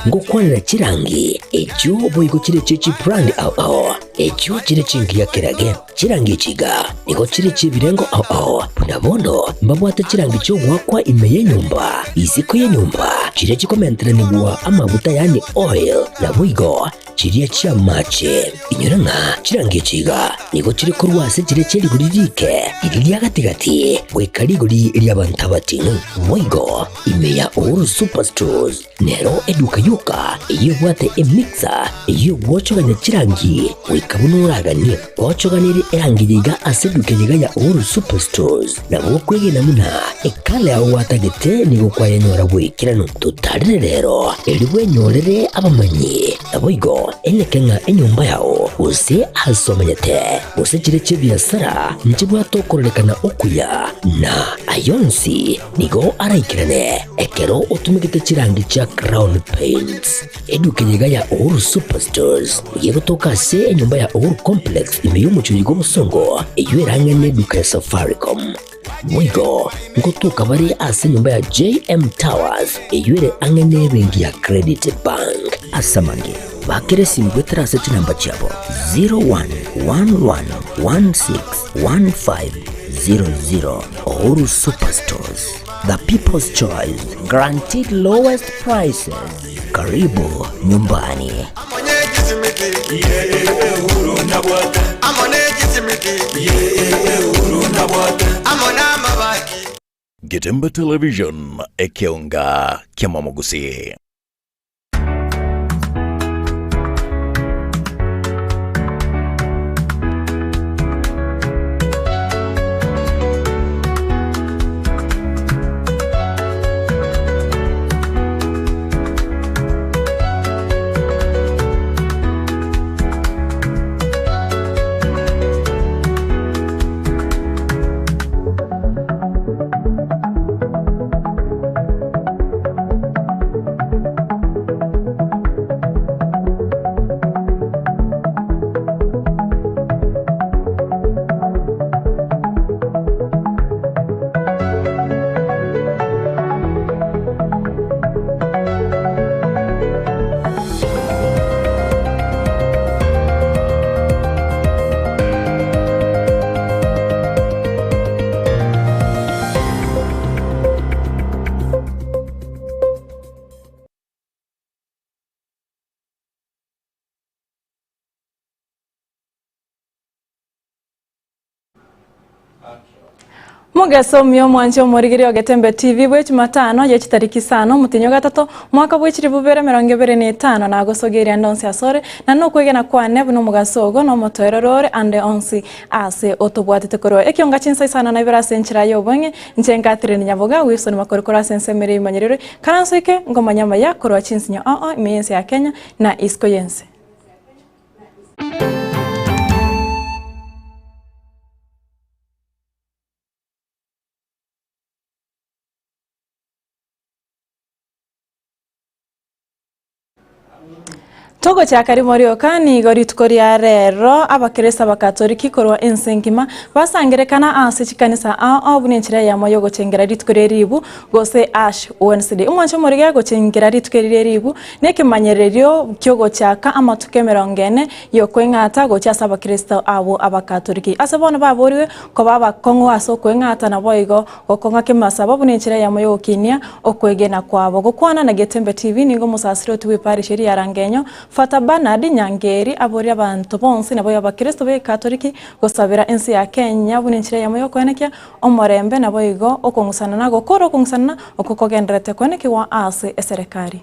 Ngokwanera chirangi echio boigo chire chie chibrand ao ao, echio chire chingiya kerage. Chirangi echi iga nigo chire chi'ebirengo ao ao, buna bono mbabwate chirangi chi'ogoakwa ime y'enyomba, isiko y'enyomba, chiria chikomenteranigwa amaguta yaani oil, naboigo chiria chi'amache. Inyora ng'a chirangi echi iga nigo chire korwa ase chiria chie rigori riike, riria ria gati-gati, goika rigori ri'abanto abating'u. Boigo ime ya Uhuru Superstores Nero eduka yoka eyio ebwate emixer eyio egwochogania chirangi goika buna oraganie. Gwochoganirie erangi eye iga ase eduka eye iga ya Uhuru Superstores, nabo okwegena buna ekala yao gwatagete nigo kwayenyora bw'ekeranu. Totarire rero erio bwenyorere abamanyi, naboigo eneke ng'a enyomba yao gose ase omenyete gose chire chi'ebiasara nchibwate okororekana okuya na ayonsi Nigo araikerane ekero otumegete chirangi chia Crown Paints. Eduka eye iga ya Uhuru Superstores nigo egotoka ase enyomba ya Uhuru Complex ime y'omochie oyo bw'obosongo eyio erang'e neduka ya Safaricom. Boigo ngotoka bare ase enyomba ya JM Towers eyio ere ang'e nebenki ya Credit Bank. Ase amange, bakera esimu goetera ase chinamba chiabo 0111161500. Uhuru Superstores, the people's choice, guaranteed lowest prices. Karibu nyumbani. Getembe Television, ekeonga ki'amamogusi. Mogeso omuya omwanche omorigereria o Getembe TV bwe Jumatano ye chitariki isano omotienyi o gatato omwaka bwe chilifu bibere emerongo ebere na etano nagosogeria ande onsi asore na nokwegena kwane buna omogaso ogo na omotoerero ore ande onsi ase otobwatete korwa ekionga chinsa isano na ibere ase enchera y'obong'e Inche Catherine Nyaboga, Wilson Makori korwa ase ensemo ere imanyererwe, karansoike ngomanya amaya korwa chinsinyo ao ao ime y'ense ya Kenya na isiko y'ense. Togochaka rimo rioka nigo rituko ria rero abakeresto abakatoriki korwa ense engima basangerekana ase chikanisa ao ao buna enchera eyemo yogochengera rituko rie ribu gose Ash Wednesday. Omwancho omorige gochengera rituko eri rie ribu nekemanyererio kiogochaka amatuko emerongo ene yokoeng'ata gochia ase abakeresto abwo abakatoriki. Ase bono baborigwe koba abakong'u ase okoeng'ata naboigo Gokong'a kemasabo buna enchera eyemo y'ogokinia okwegena kwabo. Gokwana na Getembe TV nigo omosasiroti bw'eparish eria ya Rangenyo, Fata Bernard Nyangeri aboria abanto bonsi naboigo abakristo b'Ekatoliki gosabera ense ya Kenya buna enchera eyemo y'okoenekia omorembe naboigo okong'usana na gokora okong'usanana okwo kogendererete koenekigwa ase eserekari.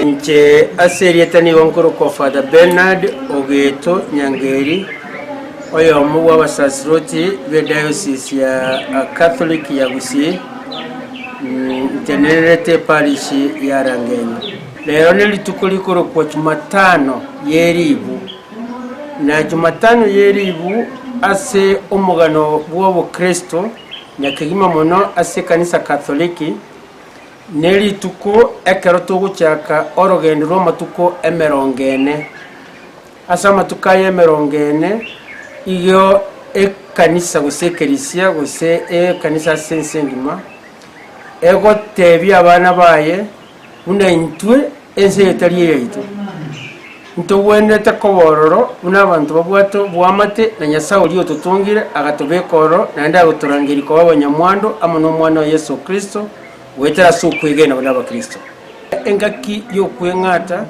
Inche ase erieta nigo nkorokwa Father Bernard Ogeto Nyangeri. Oyomo bw'abasasiroti b'Ediocese ya Catholic ya Gusii, ntenenerete eparish ya Rangenyo. Rero nerituko rikorokwa Jumatano y'Eribu, na Jumatano y'Eribu ase omogano bw'obokristo na kegima mono ase ekanisa Katholiki, nerituko ekero togochaka orogendo rw'amatuko emerongo ene. Ase amatuko aya emerongo ene, igo ekanisa gose ekerisia gose ekanisa ase ense engima. Egotebia abana baye buna intwe ense eye tari eyaito. Ntogwenerete koba ororo buna abanto babwate oboamate na Nyasae oria ototongire agatobeka ororo naende agotorangeria koba abanyamwando amo n'Omwana oye Yeso Kristo goetera ase okwegena buna Abakristo. Engaki y'okweng'ata,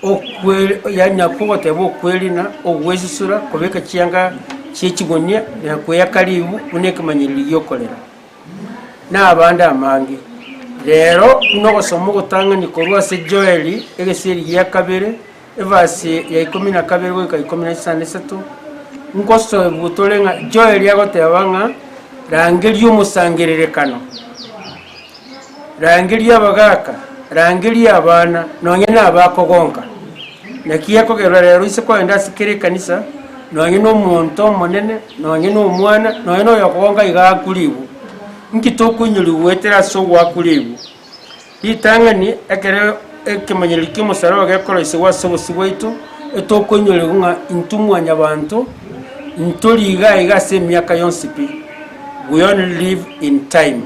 okwe yaani nakwo ogoteba okwerina, ogwesusura, kobeka chianga chie chigunia na kweyaka ribu buna ekemanyererio gi'okorera. Na abande amange. Rero buna ogosoma ogotang'ani korwa ase Joeli egesieri gia kabere, evasi ya ikomi na kabere goika ikomi na isano na isato, ngosoebwa tore ng'a Joeli agoteba ng'a rangeria omosangererekano, rangeria abagaka, rangeria abana, nonye na abakogonka. Naki ekogerwa rero ise kogenda ase kera ekanisa, nonye na omonto omonene, nonye na omwana, nonye na oyokogonka iga akurigwe. Inki tokoinyorigwa goetera ase ogoakurigwa? Ritang'ani, ekero ekemanyererio ki'omosaraba gekoroisigwa ase obosio bwaito, etokoinyorigwa ng'a intwe mwanyabanto ntori iga iga ase emiaka yonsi pi, we only live in time.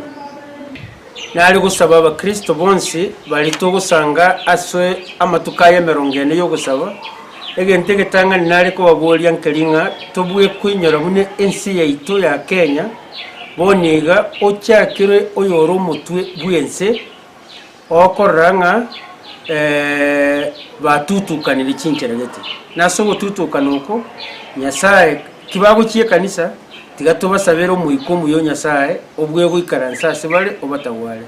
Nare gosaba abakristo bonsi baria togosanga ase amatuko aya emerongo ene y'ogosaba, egento egetang'ani nare kobaboria nkeri ng'a tobue koinyora buna ense yaito ya Kenya bono iga ochakire oyore omotwe bw'ense okorora ng'a batutukanire chinchera gete. Nase ogotutukana oko Nyasaye kibagochia ekanisa Tiga tobasabere Omoika omuya o Nyasae obue goikaransa ase bare obatagware.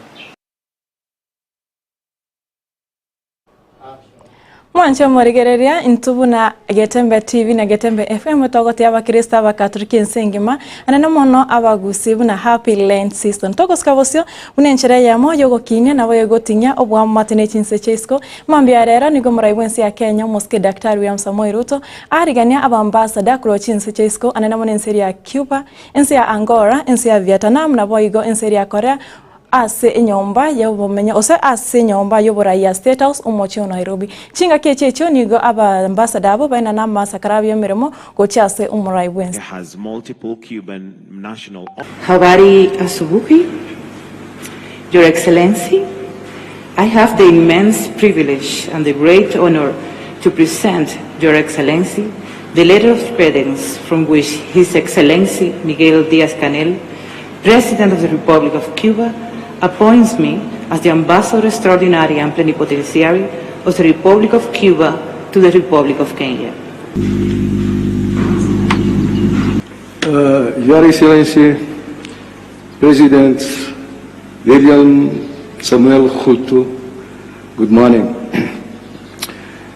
Mwanche omorigereria, intwe buna Getembe TV na Getembe FM togotia abakristo abakatoliki ense engima, anene mono abagusii buna Happy Lent Season. Togosika bosio buna enchera eyemo yogokinia nabo egotinyia oboamate ne chinse chia isiko. Mambia ya rero nigo omorai bwense ya Kenya omosike Daktari William Samoei Ruto Arigania abambasada korwa chinse chia isiko anene mono ense eria ya Cuba, ense ya Angola, ense ya Viatanam naboigo ense eria ya Korea ase enyomba y'obomenyo gose ase enyomba y'oborai ya State House omochie o Nairobi. Chingaki echi echio nigo abambasada abwo baenana amasakara abo y'emeremo gochia ase omorai bw'ense. Has multiple Cuban national. Habari asubuhi, Your Excellency, I have the immense privilege and the great honor to present Your Excellency the letter of credence from which His Excellency Miguel Diaz-Canel, President of the Republic of Cuba, appoints me as the Ambassador Extraordinary and Plenipotentiary of the Republic of Cuba to the Republic of Kenya. Uh, Your Excellency, President William Samuel Ruto, good morning.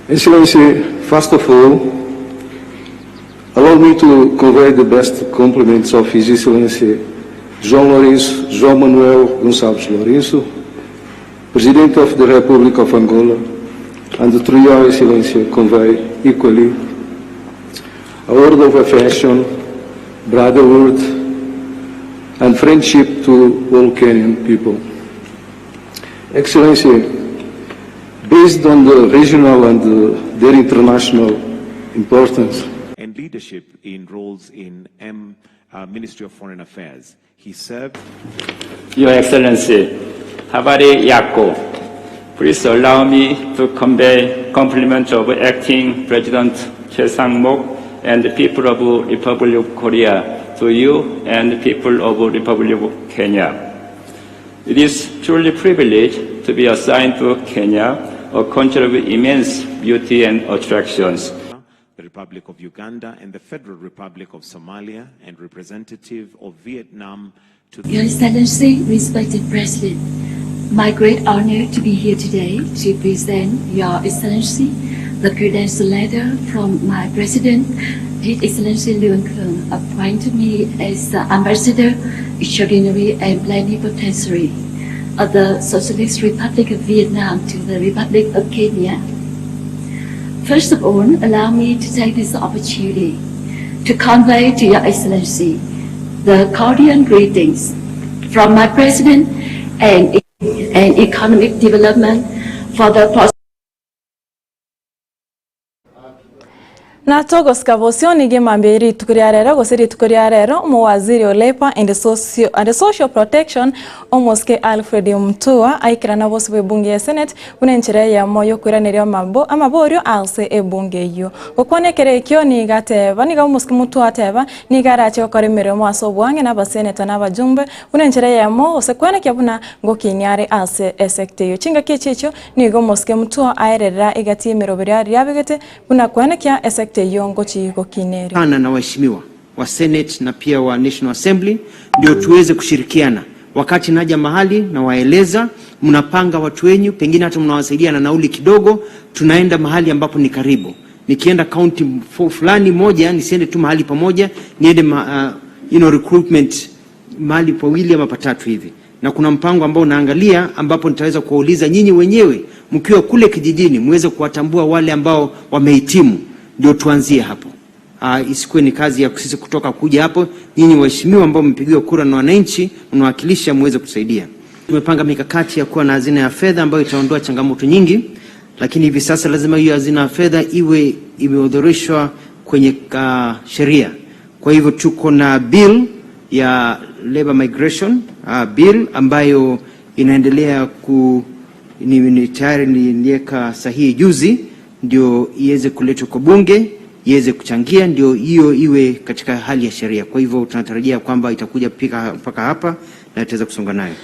Excellency, first of all, allow me to convey the best compliments of His Excellency João Lourenço, João Manuel Gonçalves Lourenço, President of the Republic of Angola, and through Your Excellency convey equally a word of affection, brotherhood, and friendship to all Kenyan people. Excellency, based on the regional and their international importance, and leadership in roles in M, uh, Ministry of Foreign Affairs. He served. Your Excellency, Habari Yako, please allow me to convey compliments of acting President Choi Sang-mok and the people of Republic of Korea to you and the people of Republic of Kenya. It is truly privilege to be assigned to Kenya, a country of immense beauty and attractions. The Republic of Uganda and the Federal Republic of Somalia and representative of Vietnam to Your Excellency, respected President, my great honor to be here today to present Your Excellency the credential letter from my President, His Excellency Luong Cuong, appointed me as the Ambassador Extraordinary and Plenipotentiary of the Socialist Republic of Vietnam to the Republic of Kenya. First of all, allow me to take this opportunity to convey to Your Excellency the cordial greetings from my President and, and economic development for the. Na togosika bosio nigo emambia ye rituko ria rero gose rituko ria rero omowaziri o Labour and Socio and Social Protection omosike Alfred Mutua aikerana bosio bw'ebunge ya Senate buna enchera eyemo yokoiraneria amabo amaborio ase ebunge eyio. Gokwana ekero ekio nigo ateba nigo omosike Mutua ateba nigo arache gokora emeremo ase obwang'e na abaseneta na abajumbe buna enchera eyemo gose kwenekia buna ngokinia are ase esecta eyio. Chingaki echi echio nigo omosike Mutua aererera egati y'emeroberio aria abegete Buna kwenekia esekta eyio ngochia gokineria. Sana na waheshimiwa wa Senate na pia wa National Assembly ndio tuweze kushirikiana. Wakati naja mahali nawaeleza, mnapanga watu wenyu, pengine hata mnawasaidia na nauli kidogo, tunaenda mahali ambapo ni karibu. Nikienda county fulani moja, nisiende tu mahali pamoja, niende ma, you know, recruitment mahali pawili ama patatu hivi, na kuna mpango ambao naangalia ambapo nitaweza kuwauliza nyinyi wenyewe mkiwa kule kijijini muweze kuwatambua wale ambao wamehitimu, ndio tuanzie hapo. Isikuwe ni kazi ya sisi kutoka kuja hapo. Nyinyi waheshimiwa ambao mmepigiwa kura na wananchi, mnawakilisha, muweze kusaidia. Tumepanga mikakati ya kuwa na hazina ya fedha ambayo itaondoa changamoto nyingi, lakini hivi sasa lazima hiyo hazina ya fedha iwe imeodhoreshwa kwenye sheria. Kwa hivyo tuko na bill ya labor migration bill ambayo inaendelea ku ni, ni tayari niliweka sahihi juzi, ndio iweze kuletwa kwa bunge iweze kuchangia, ndio hiyo iwe katika hali ya sheria. Kwa hivyo tunatarajia kwamba itakuja pika mpaka hapa na itaweza kusonga nayo.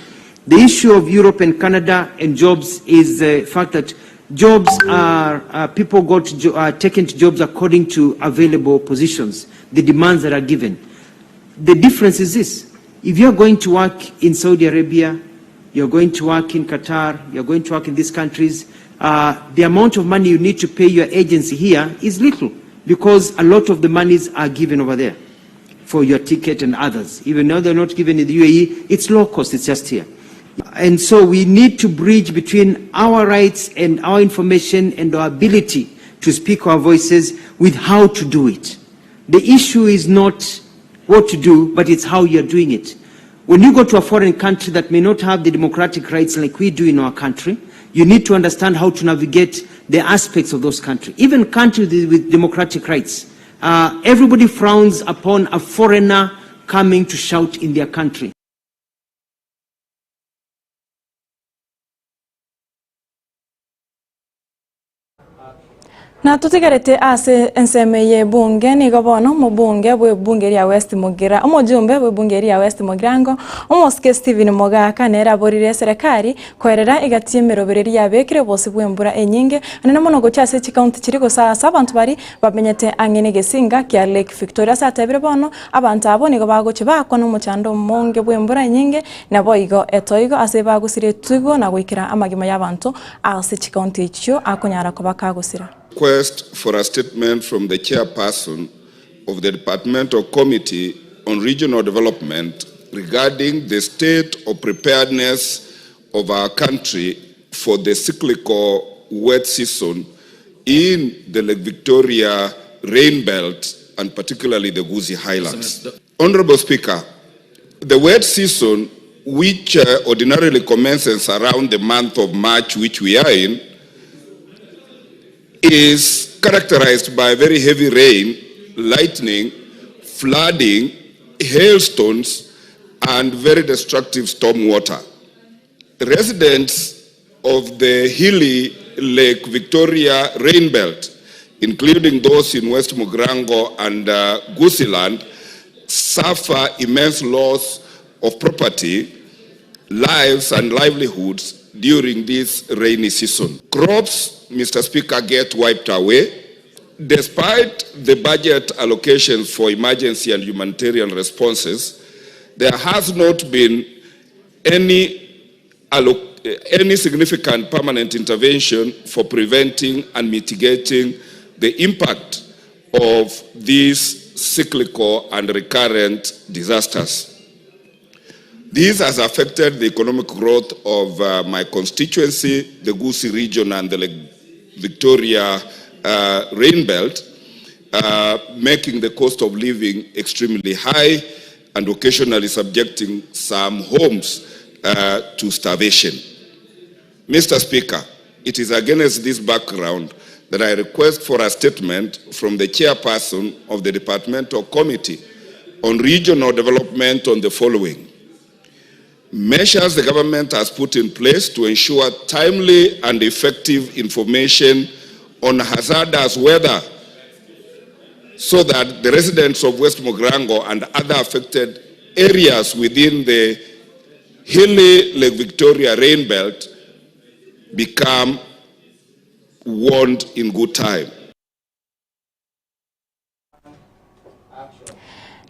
The issue of Europe and Canada and jobs is the fact that jobs are, people got are taken to jobs according to available positions, the demands that are given. The difference is this: if you're going to work in Saudi Arabia, you're going to work in Qatar, you're going to work in these countries, the amount of money you need to pay your agency here is little because a lot of the monies are given over there for your ticket and others. Even though they're not given in the UAE, it's low cost, it's just here. And so we need to bridge between our rights and our information and our ability to speak our voices with how to do it. The issue is not what to do, but it's how you're doing it. When you go to a foreign country that may not have the democratic rights like we do in our country, you need to understand how to navigate the aspects of those countries. Even countries with democratic rights, everybody frowns upon a foreigner coming to shout in their country. Na totigarete ase ensemo eye y'ebunge, nigo bono omobunge bw'ebunge ria West Mugira, omojumbe bw'ebunge ria West Mugirango, omosike Stephen Mogaka nere aborire eserekari koerera egati y'emeroberi eria yabekire obosi bw'embura enyinge anene mono gochia ase chikaunti chiria gose ase abanto baria bamenyete ang'e negesinga kia Lake Victoria. Ase atebire bono abanto abwo nigo bagochia bakwa nomochando omonge bw'embura enyinge naboigo etoigo ase bagosira etugo na goikera amagima y'abanto Ase chikaunti echio akonyara koba kagosira. Request for a statement from the chairperson of the Departmental Committee on Regional Development regarding the state of preparedness of our country for the cyclical wet season in the Lake Victoria rain belt and particularly the Gusii Highlands. Honorable Speaker, the wet season, which ordinarily commences around the month of March, which we are in, is characterized by very heavy rain, lightning, flooding, hailstones, and very destructive storm water. Residents of the hilly Lake Victoria rain belt, including those in West Mugirango and Gusiiland, suffer immense loss of property, lives and livelihoods during this rainy season. Crops, Mr. Speaker, get wiped away. Despite the budget allocations for emergency and humanitarian responses, there has not been any significant permanent intervention for preventing and mitigating the impact of these cyclical and recurrent disasters. This has affected the economic growth of my constituency, the Gusii region and the Lake Victoria rain belt, making the cost of living extremely high and occasionally subjecting some homes to starvation. Mr. Speaker, it is against this background that I request for a statement from the chairperson of the Departmental Committee on Regional Development on the following. Measures the government has put in place to ensure timely and effective information on hazardous weather so that the residents of West Mugirango and other affected areas within the hilly Lake Victoria rain belt become warned in good time.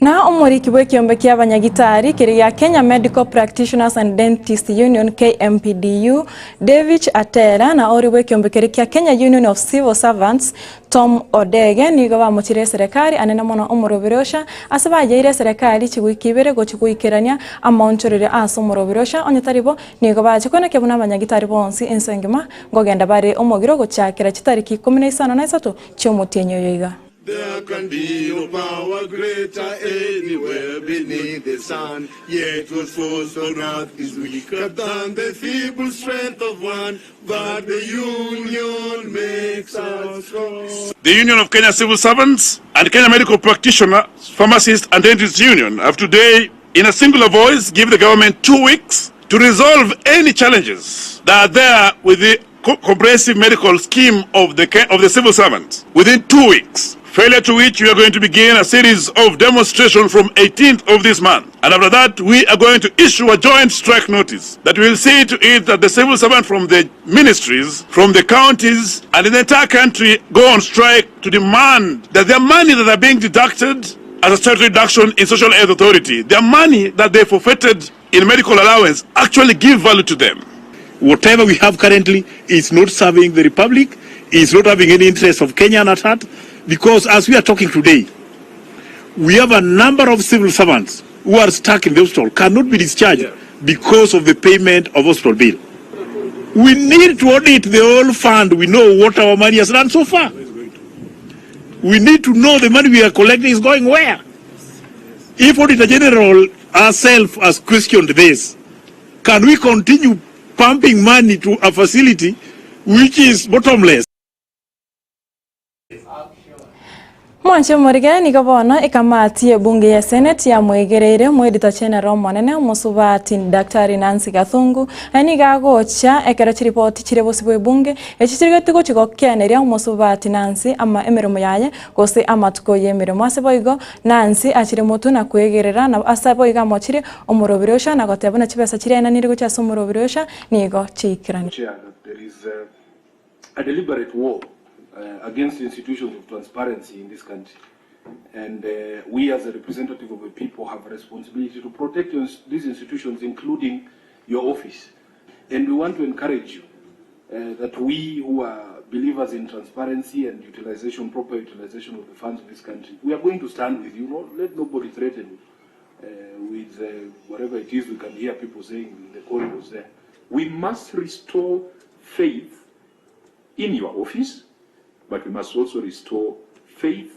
Na omoriki bw'ekiombe ki'abanyagitari keria gia Kenya Medical Practitioners and Dentists Union, KMPDU, David Atera na oria bw'ekiombe keria kia Kenya Union of Civil Servants, Tom Odege nigo bamochire eserekari anene mono omorobereosha ase bayeire eserekari chigwiki ibere gochia goikerania amaonchorerio ase omorobereosha onye tari bo nigo bache koenekia buna abanyagitari bonsi ense engima nkogenda bare omogiro gochakera chitariki ikomi na isano na isato chi'omotienyi oyo iga. There can be no power greater anywhere beneath the sun, Yet what force on earth is weaker than the feeble strength of one, But the union makes us strong. The Union of Kenya Civil Servants and Kenya Medical Practitioners, Pharmacists and Dentists Union have today, in a singular voice, give the government 2 weeks to resolve any challenges that are there with the comprehensive medical scheme of the, of the civil servants within 2 weeks. Failure to which we are going to begin a series of demonstrations from 18th of this month. And after that, we are going to issue a joint strike notice that will see to it that the civil servant from the ministries, from the counties, and in the entire country go on strike to demand that their money that are being deducted as a statutory deduction in social health authority, their money that they forfeited in medical allowance, actually give value to them. Whatever we have currently is not serving the Republic, is not having any interest of Kenyan at heart, because as we are talking today, we have a number of civil servants who are stuck in the hospital, cannot be discharged because of the payment of hospital bill. We need to audit the whole fund. We know what our money has done so far. We need to know the money we are collecting is going where. If Auditor General herself has questioned this, can we continue pumping money to a facility which is bottomless? Mwanche omorige nigo bono ekamati y'ebunge ya Senate yamwegereire Omoedita General omonene omosubati Daktari Nancy Gathungu aye nigo agocha ekero chiripoti chire bosio bw'ebunge echi chirigetie gochia gokeaneria omosubati Nancy ama emeremo yaye gose amatuko y'emeremo ase boigo Nancy achire motwe na kwegerera na ase boigo amochirie omorobiri osha na goteba buna chibesa chiria aenanire gochia ase omorobiri osha nigo chiikeranire. Chair, that there is a deliberate war against institutions of transparency in this country. And we as a representative of the people have a responsibility to protect these institutions, including your office. And we want to encourage you that we who are believers in transparency and utilization, proper utilization of the funds of this country, we are going to stand with you. No, let nobody threaten you with whatever it is we can hear people saying in the corridors there. We must restore faith in your office, but we must also restore faith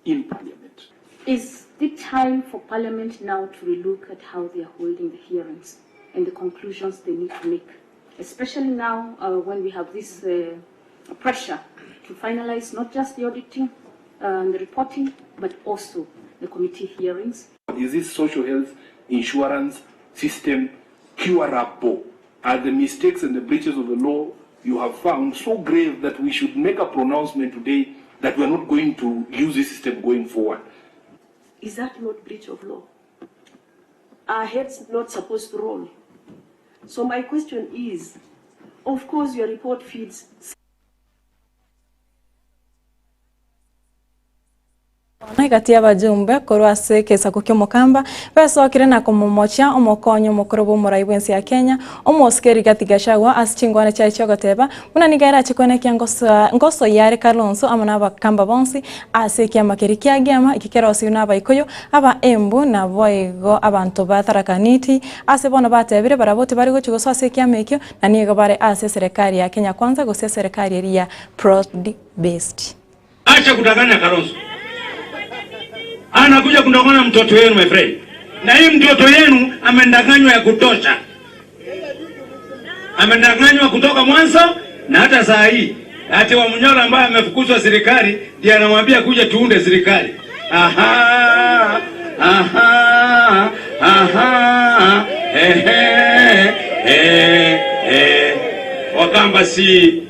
in Parliament. Is the time for Parliament now to relook at how they are holding the hearings and the conclusions they need to make, especially now when we have this pressure to finalize not just the auditing and the reporting, but also the committee hearings. Is this social health insurance system curable? Are the mistakes and the breaches of the law you have found so grave that we should make a pronouncement today that we are not going to use this system going forward? Is that not breach of law? Are heads not supposed to roll? So my question is, of course your report feeds Bono egati y'abajumbe korwa ase egesaku ki'omokamba besokire na komomochia omokonyi omokoro bw'omorai bw'ense ya Kenya, omosike Rigathi Gachagua ase chingwana chiaye chi'ogoteba buna nigo erache koenekia ngosoyia are Kalonzo amo n'abakamba bonsi ase ekiama keria kia Giama eki kerosiwe n'Abaikuyu, aba Embu naboigo abanto ba Tharaka Nithi ase bono batebire barabwo tibari gochia gosoa ase ekiama ekio na nigo bare ase eserekari ya Kenya Kwanza gose eserekari eria ya Broad Based. Acha kudanganya Kalonzo. Anakuja kudanganya mtoto wenu my friend. Na hii mtoto wenu amendanganywa ya kutosha. Amendanganywa kutoka mwanzo na hata saa hii. Ati Wamunyoro ambaye amefukuzwa serikali ndiye anamwambia kuja tuunde serikali. Aha, aha, aha, ehe, eh, eh. Wakamba si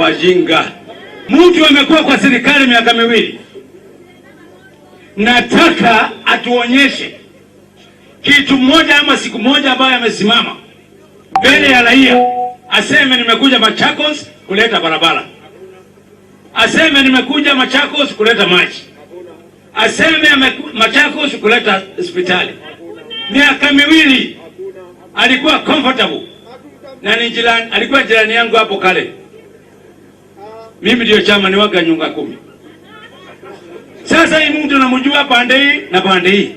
wajinga. Mtu amekuwa kwa serikali miaka miwili, nataka atuonyeshe kitu moja ama siku moja ambayo amesimama mbele ya raia aseme nimekuja Machakos kuleta barabara, aseme nimekuja Machakos kuleta maji, aseme Machakos kuleta hospitali. Miaka miwili alikuwa comfortable na ni jirani, alikuwa jirani yangu hapo kale. Mimi ndio chama ni waga nyunga kumi. Sasa hii mtu namjua pande hii na pande hii,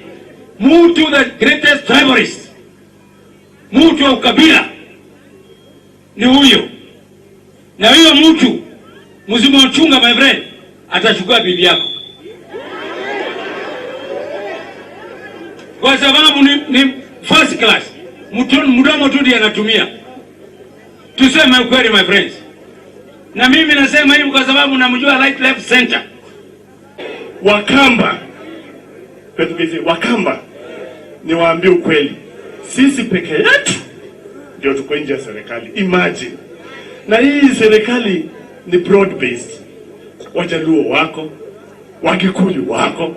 mtu the greatest tribalist, mtu wa ukabila ni huyo, na huyo mtu msimchunga, my friend, atachukua bibi yako kwa sababu ni, ni first class. Mtu- Mdomo tu ndiye anatumia. Tuseme ukweli my friends, na mimi nasema hivi kwa sababu namjua right left center. Wakamba Petukezi, Wakamba, niwaambie ukweli, sisi peke yetu ndio tuko nje ya serikali. Imagine, na hii serikali ni broad based. Wajaluo wako, Wakikuyu wako,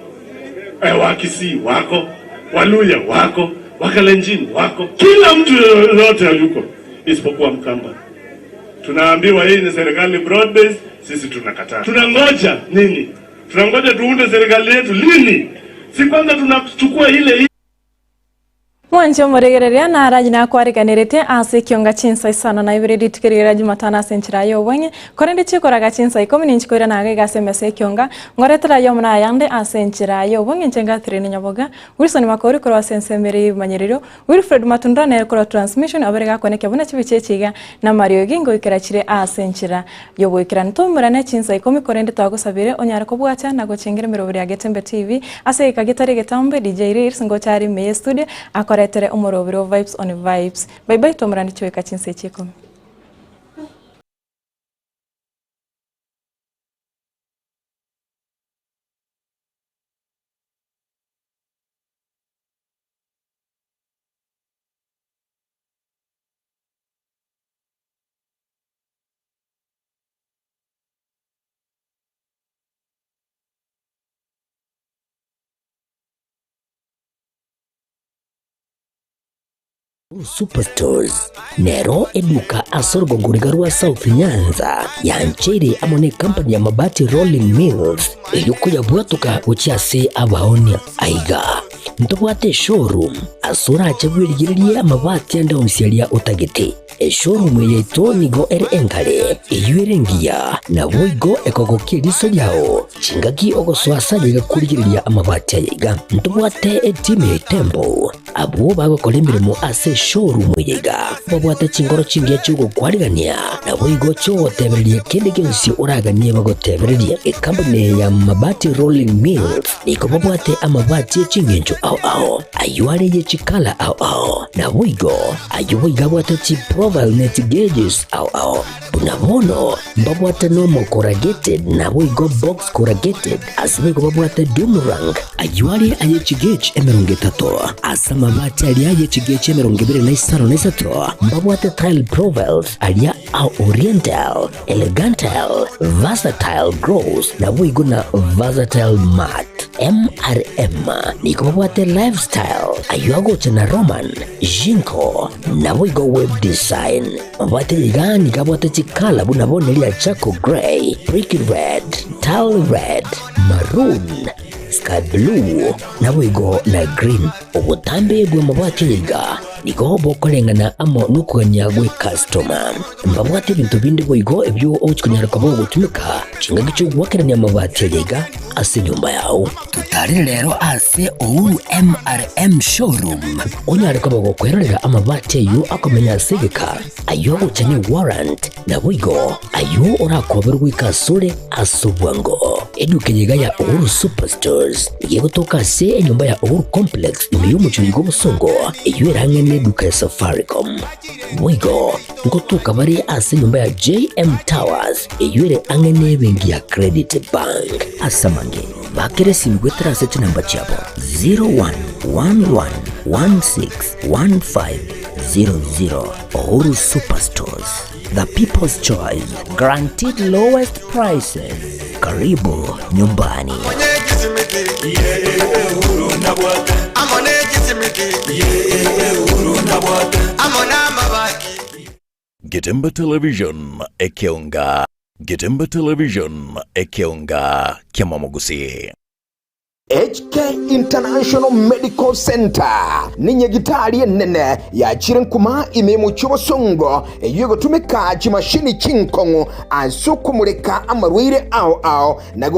eh, Wakisii wako, Waluya wako, Wakalenjin wako, kila mtu yoyote yuko isipokuwa Mkamba. Tunaambiwa hii ni serikali broad based, sisi tunakataa. Tunangoja nini? Tunangoja tuunde serikali yetu lini? Si kwanza tunachukua ile Mwanche omoregereria naraji nakwariganiretie ase ekionga chinsa isano na ibere rituko riria jumatano ase enchera ya obong'e korende chikoraga chinsa ikomi ninchikoira naga iga ase emesa ekionga ngoretera ya omona ayande ase enchera ya obong'e inche ngathire nyaboga Wilson Makori korwa ase ensemere ya ebimanyerero Wilfred Matunda nere korwa transmission abere gakonekia buna chibicha echiga na mariogi ngoikera chire ase enchera ya oboikeranu toumurane chinsa ikomi korende twagosabire onyare kobwacha na gochengera emeroberi ya Getembe TV ase egeka getari getambe DJ Reels ngochari ime studio akoretere omoroberi o Vibes on Vibes. Bye bye toumurane chigoika chinsa echi ikomi. Superstores nero eduka ase orogongoriga rwa South Nyanza yancheire amo ne company ya Mabati Rolling Mills erio koyabwatoka gochia ase abaonia. Aiga ntobwate eshowroom ase orache bwerigererie amabati ande onsi aria otagete. Eshowroom eye yaito nigo ere enkare, eyio ere engiya, naboigo ekogokia eriso riao chingaki ogosoa ase aye iga korigereria amabati aya iga. Ntobwate etimu ya Temple Abwo bagokora emeremo ase eshowroom eye iga babwate chingoro chingiya chi'ogokwarigania, naboigo chi'ogotebereria kende gionsi oraganie bagotebererie. Ekampuni eye ya Mabati Rolling Mills nigo babwate amabati e ching'encho ao ao, ayio are ye chikala ao ao, naboigo ayio boigo abwate chiprofile ne chigeges ao ao. Buna bono mbabwate normal corrugated naboigo box corrugated, ase boigo babwate doom rank, ayio are aye chigauge 30, ase amabati aria aye chigauge 25, mbabwate tile profiles aria a oriental, elegantal, versatile gloss naboigo na versatile matte. MRM nigo babwate lifestyle, ayio agocha na Roman, Jinko, naboigo web design. Mabwate iga nigo abwate chikala buna bono eria charcoal grey, brick red, tile red, maroon, sky blue, naboigo na green. Obotambe bw'amabwate aya iga nigo bokoreng'ana amo nokogania gw'ecustoma. Mbabwate ebinto binde boigo ebio ogochia konyara koba ogotumeka chingaki chi'ogoakerania amabati aya iga ase enyomba yao. Totarere rero ase Uhuru MRM Showroom onyare koba gokwerorera amabati ayio akomenya ase egeka, ayio agocha ne warrant, naboigo ayio orakoberwe goika asore ase obwango. Eduka eye iga ya Uhuru Superstores nigo egotoka ase enyomba ya Uhuru Complex ime y'omochie oyo bw'obosongo, eyio erang'e. n'eduka ya Safaricom. Boigo nkotoka bare ase enyomba ya JM Towers eyio ere ang'e n'ebenki ya Credit Bank. Ase amange, bakera esimi goetera ase chinamba chiabo 0111161500. Uhuru Superstores, the people's choice, guaranteed lowest prices. Karibu nyumbani. Getemba Television, ekeonga Getemba Television, ekeonga kiamamogusii. HK International Medical Centre nenyagitari enene yachire nkuma ime y'omochie obosongo eyio egotumeka chimashini chinkong'u ase okomureka amarwaire ao ao na.